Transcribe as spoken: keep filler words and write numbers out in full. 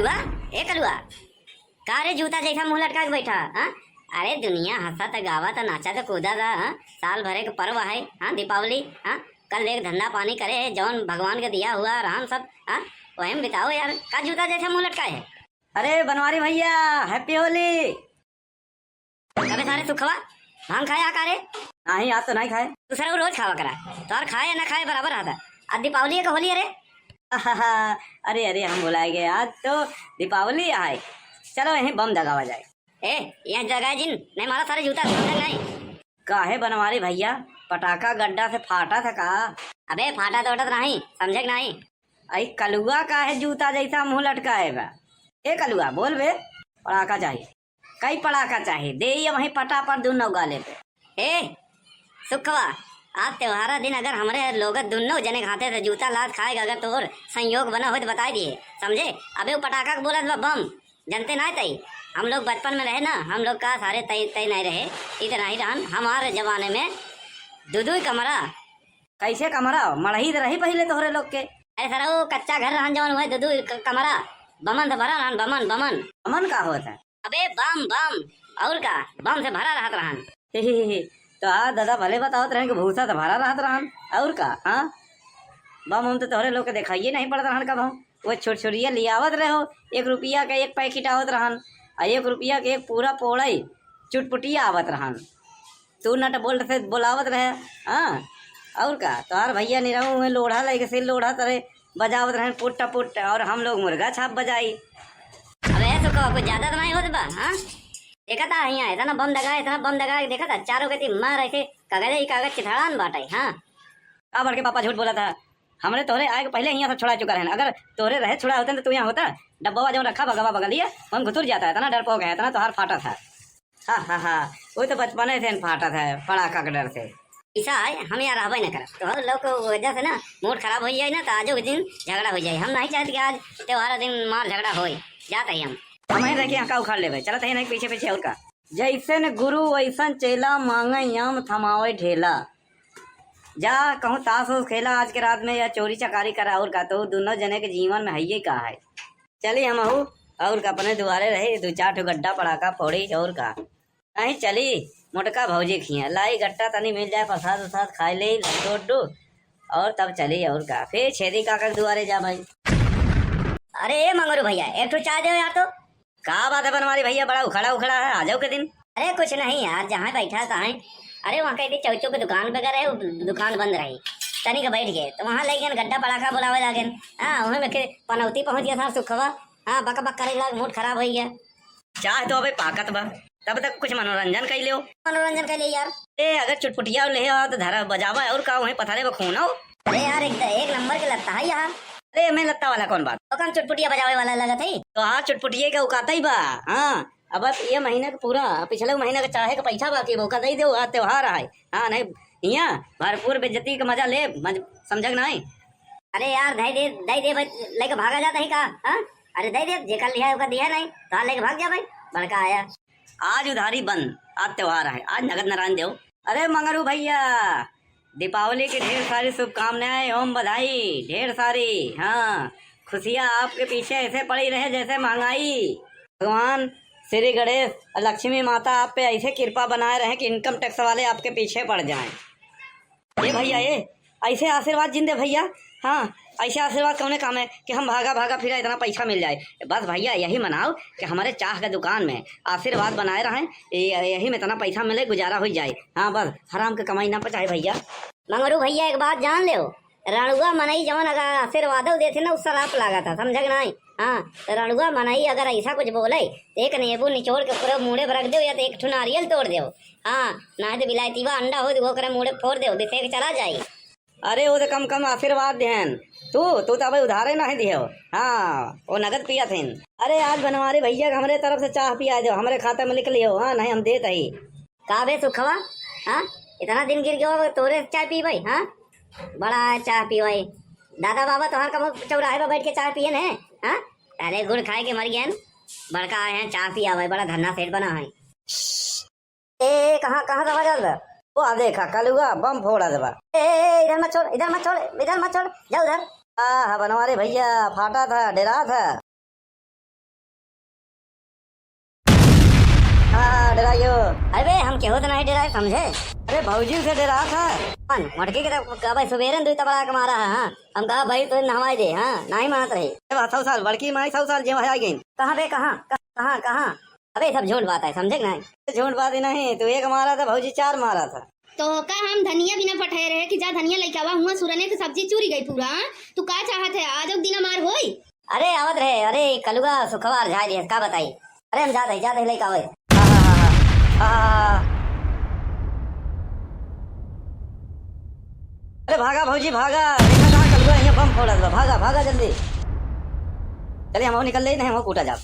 कलुआ, ए कलुआ, का रे जूता जैसा मुंह लटका के बैठा, हाँ? अरे दुनिया हंसत, गावत, नाचत, कूदत, हाँ? साल भरे के पर्व है, हाँ? दीपावली, हाँ? कल देख धंधा पानी करे, जौन भगवान के दिया हुआ रहन सब, हाँ? वही में बिताओ यार, का जूता जैसा मुंह लटकाए है? अरे बनवारी भैया, Happy होली। अबे सारे सुखवा, भांग खाए आ का रे? नहीं, आज तो नहीं खाए। दूसरा को रोज खावा करा, तोर खाए ना खाए बराबर रहता। आज दीपावली है का होली है रे? अरे अरे, हम भुलाए गए, आज तो दीपावली है। चलो यहीं बम दगावा जाए। ए, यहाँ जगाए जिन, नहीं मारा सारे जूता, समझा नहीं? काहे बनवारी भैया, पटाखा गड्ढा से फाटा था का? अबे फाटा तो उठत नहीं, समझे कि नहीं? आई कलुआ काहे जूता जैसा मुंह लटकाए बा? ए कलुआ, बोल बे, पड़ाका चाही। कई पड़ाका चाही, दे ये वहीं पटा पर दुनो गाले पे। ए सुखवा, आज त्योहारा दिन अगर हमरे लोग दुनो जने के हाथे से जूता लात खाए, अगर तोर संयोग बना हो तो बताई दिए, समझे? अबे वो पटाखा के बोलत बा बम, जनते नाय तई। हम लोग बचपन में रहे ना, हम लोग का सारे तई तई नहीं रहे, इतना ही रहन। हमारे जमाने में दू दू कमरा। कैसे कमरा? मड़ही तो रही पहले तोहरे लोग के। अरे सर, वो कच्चा घर रहन जवन, वह दू दू क-, कमरा बमन से भरा रहन, बमन, बमन। बमन का होत है? अबे बम, बम, और का, बम से भरा रहत रहन। ही, ही, ही, ही। तो आ दादा भले बतावत रहन कि भूसा से भरा रहत रहन, और का? हाँ, बम हम तो तोहरे लोग के दिखाइए नहीं पड़त रहन कब हम। वो छुरछुरिया लियावत रहो, एक रुपया का एक पैकेट आवत रहन, आ एक रुपया के एक पूरा पोड़ई चुटपुटिया आवत रहन। तू नट बोल्ट से बोलावत रहे, हाँ। और का, तोहार भैया निरहू में लोढ़ा लेके से लोढ़ा तरे बजावत रहन पुट्ट पुट्ट, और हम लोग मुर्गा छाप बजाई। अबे सुखवा, कुछ ज्यादा तो नहीं होत बा, हाँ? देखा था यहाँ इतना बम दगा, इतना बम दगा, देखा था चारों के तीन मार ऐसे कागज ही कागज चिथड़ान बाटे, हाँ। का बड़के पापा झूठ बोला था? हमरे तोहरे आए के पहले हियाँ सब छुड़ा चुका रहन। अगर तोहरे रहे छुड़ा होते तो तू यहाँ होता? डब्बवा जौन रखा बगवा बगलिया, हम घुतुर जाता है, इतना डरपोक है, इतना तोहार फाटा था। हा, हा, हा, वो तो बचपने से फाटा था, पड़ाका के डर से। ऐसा है, हम यहाँ रहबे न करब। तोहर लोग के वजह से ना मूड खराब हो जाए ना, तो आजो के दिन झगड़ा हो जाए। हम नहीं चाहते कि आज त्योहार दिन मार झगड़ा होए। जात ही हम। हम ही रह के यहाँ का उखाड़ लेबे, चलत ही नहीं पीछे पीछे और का। जैसन गुरु वैसन चेला, मांगे आम थमावे ढेला। जा कहूँ ताश उस खेला आज के रात में, या चोरी चकारी करा, और का, तो दुनो जने के जीवन में हइये का है। चली हमहू, और का, अपने दुआरे रही, दू चार ठो गड्ढा पड़ाका फोड़ी, और का। नहीं चली, मोटका भौजी खिया लाई गट्टा तनी मिल जाए, प्रसाद उसाद खाए ले, लड्डू उड्डू, और तब चली, और का। फिर छेदी काका के दुआरे जा भाई। अरे ए मंगरू भैया, एक ठो चाय दे यार तो। का बात है बनवारी भैया, बड़ा उखड़ा उखड़ा है, आ जाओ के दिन। अरे कुछ नहीं यार, जहाँ बैठा तहाँ। अरे वहाँ कहीं चौचो के दुकान पे गए रहे, वो दुकान बंद रही। तनिक बैठ गए तो वहाँ लग गए गड्ढा पड़ाका बुलावे लागेन। हाँ, वहीं में के पनौती पहुँच गया था सुखवा। हाँ, बक बक करे लाग, मूड खराब हो गया। चाह तो अबे पाकत बा, तब तक कुछ मनोरंजन कर लियो। मनोरंजन कर लियो यार। ए, अगर चुटपुटिया ले आओ तो धरा बजावा, और का वहीं पथरे में खून हो। अरे यार, एक, एक नंबर के लत्ता है यहाँ। अरे, मैं लत्ता वाला कौन बात? तो कौन चुटपुटिया बजावे वाला लगत है? तो हाँ, चुटपुटिये का उकाता ही बा। हाँ, अब, अब ये महीने का पूरा, पिछले महीने का चाहे का पैसा बाकी बा, ओका दे दो, आज त्योहार है। हाँ, नहीं, यहाँ भरपूर बेइज्जती का मजा ले, मज-, समझे कि नहीं? अरे यार, दे दे, दे दे भाई, लेके भागा जाता है का? हाँ? अरे दे दे, जेकर लिहा है, ओका दिहा नहीं, तो लेके भाग जा भाई, बड़का आया। आज उधारी बंद, आज त्योहार है, आज नगद नारायण देव। अरे मंगरू भैया, दीपावली की ढेर सारी शुभकामनाएं, ओम बधाई, ढेर सारी। हाँ, खुशियाँ आपके पीछे ऐसे पड़ी रहे जैसे महंगाई। भगवान श्री गणेश और लक्ष्मी माता आप पे ऐसे कृपा बनाए रहे कि इनकम टैक्स वाले आपके पीछे पड़ जाएं। ए भैया, ए, ऐसे आशीर्वाद जिन दे भैया। हाँ, ऐसे आशीर्वाद कौने काम है कि हम भागा भागा फिरा, इतना पैसा मिल जाए। बस भैया, यही मनाओ कि हमारे चाह के दुकान में आशीर्वाद बनाए रहें, ये, यही में इतना पैसा मिले, गुजारा हो जाए। हाँ, बस हराम के कमाई ना पचाए भैया। मंगरू भैया, एक बात जान लेव, रणुआ मनई जवन अगर आशीर्वादो देथे ना, उ सराप लागत है, समझे कि नहीं? हाँ, तो रणुआ मनई अगर ऐसा कुछ बोले, तो एक नींबू निचोड़ के पूरे मूड़े पर रख दो, या तो एक ठो नारियल तोड़ दो। हाँ, ना तो बिलायतीवा अंडा हो तो ओकरे मूड़े फोड़ दो, बिफे के चला जाई। अरे, वो तो कम कम आशीर्वाद देहन। तू, तू तो अबे उधारे नहीं दियो। हाँ, वो नगद पिया थे। अरे, आज बनवारी भैया के हमरे तरफ से चाह पिया दो, हमरे खाता में लिख लियो। हाँ, नहीं हम देत ही। का बे सुखवा, हाँ, इतना दिन गिर गयो, अब तोरे चाय पी भाई, हाँ, बड़ा चाय पी भाई। दादा बाबा तोहार कब चौराहे पर बैठ के चाय पिए हैं, हाँ? अरे गुड़ खाए के मर गए हैं, बड़का आए हैं चाय पिया भाई, बड़ा धन्ना सेठ बना है। ए, कहाँ, कहाँ से आवाज आवत बा? वो आ देखा, कलुआ बम फोड़ा देबा। ए, ए, ए, इधर मत छोड़, इधर मत छोड़, इधर मत छोड़, जा उधर। आ, हाँ, बनवारी भैया, फाटा था, डेरा था। हाँ, डराइयो। अरे बे, हम केहू से नहीं डराए, समझे? अरे भौजी से डरा था। कौन? मोटकी के तो कबे सुबेरे दुई तबड़ा के मारा है, हाँ। हम कहा, "भाई, तो नहवाई दे," हाँ, नहीं मानत रही। अरे बा, सौ साल, बड़की माई सौ साल जे आ गई। कहाँ बे, कहाँ? कहाँ, कहाँ? अबे, सब झूठ बात है, समझे कि नहीं? झूठ बात ही नहीं, तू एक मारा था, भौजी चार मारा था। तो का हम धनिया बिना पठाए रहे कि जा धनिया लइके आवा, हुआ सुरने तो सब्जी चूरी गई पूरा, हाँ? तू का चाहत है, आज दिन मार होई? अरे, आवत रहे, अरे, कलुआ सुखवार झाड़ दिए, का बताई? अरे, हम जात है, जात है, लइके आवे। हा, हा, हा, हा। हा, हा, हा। अरे, भागा भौजी, भागा, देखा कहाँ कलुआ यहाँ बम फोड़त बा, भागा, भागा जल्दी। चलिए, हम निकल ले, नहीं, हम कूटा जाब।